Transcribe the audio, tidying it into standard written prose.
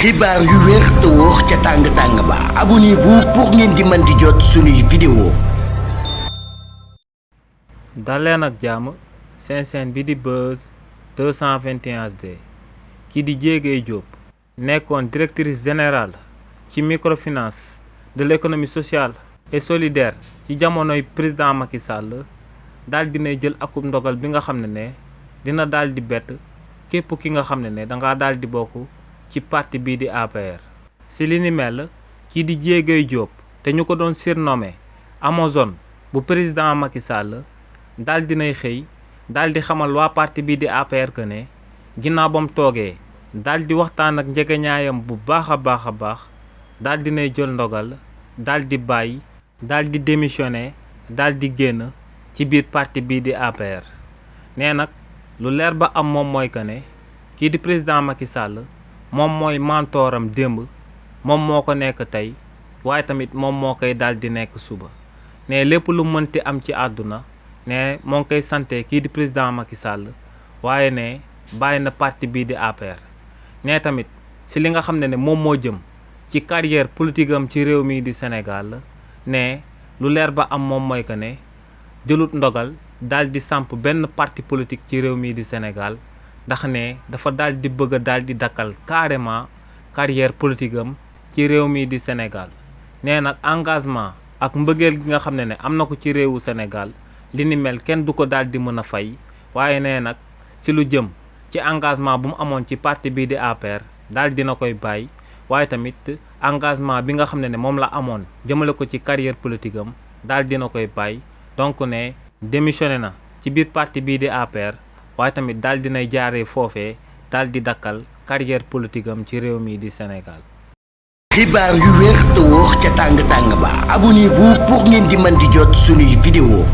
xibaar yu wér te wóor ca tàng-tàng ba abonnez-vous pour ngeen di mën di jot suñuy vidéo. daleen ak jàmm seen chaîne bi di Buzz 221 HD kii di Diégay Diop nekkoon directrice générale ci microfinance de l'économie sociale et solidaire ci jamonoy président Macky Sall daal dinay jël akub ndogal bi nga xam ne dina daal di bett képp ki nga xam ne dangaa daal di bokk ci parti bii di APR. si li ni mel kii di Diégay Diop te ñu ko doon surnommé Amazone bu président Macky Sall daal dinay xëy daal di xamal waa parti bii di APR que ne ginnaaw ba mu toogee daal di waxtaan ak njegeñaayam bu baax a baax daal dinay jël ndogal daal di bàyyi daal di démissionné daal di génn ci biir parti bii di APR. nee nag lu leer ba am moom mooy que ne kii di président Macky Sall moom mooy mantooram démb moom moo ko nekk tey waaye tamit moom moo koy daal di nekk suba ne lépp lu mënti am ci àdduna ne moo ngi koy sante kii di président Macky Sall waaye ne bàyyi na parti bii di APR. ne tamit si li nga xam ne moom moo jëm ci carrière politique am ci réew mii di Sénégal ne lu leer ba am moom mooy que ne jëlut ndogal daal di samp benn parti politique ci réew mii di Sénégal ndax ne dafa daal di bëgg a daal di dakkal carrément carrière politique am ci réew mii di Sénégal. nee nag engagement ak mbëggeel gi nga xam ne am na ko ci réewu Sénégal li ni mel kenn du ko daal di mën a fay waaye nee nag si lu jëm ci engagement bu mu amoon ci parti bii di APR daal dina koy bàyyi waaye tamit engagement bi nga xam ne moom la amoon jëmale ko ci carrière politique am daal dina koy bàyyi donc ne démissionné na ci biir parti bii di APR waaye tamit daal dinay jaaree foofee daal di dakkal carrière politique am ci réew mii di Sénégal. xibaar yu wér te wóor ca tàng-tàng ba abonnez-vous pour ngeen di mën di jot suñuy vidéo.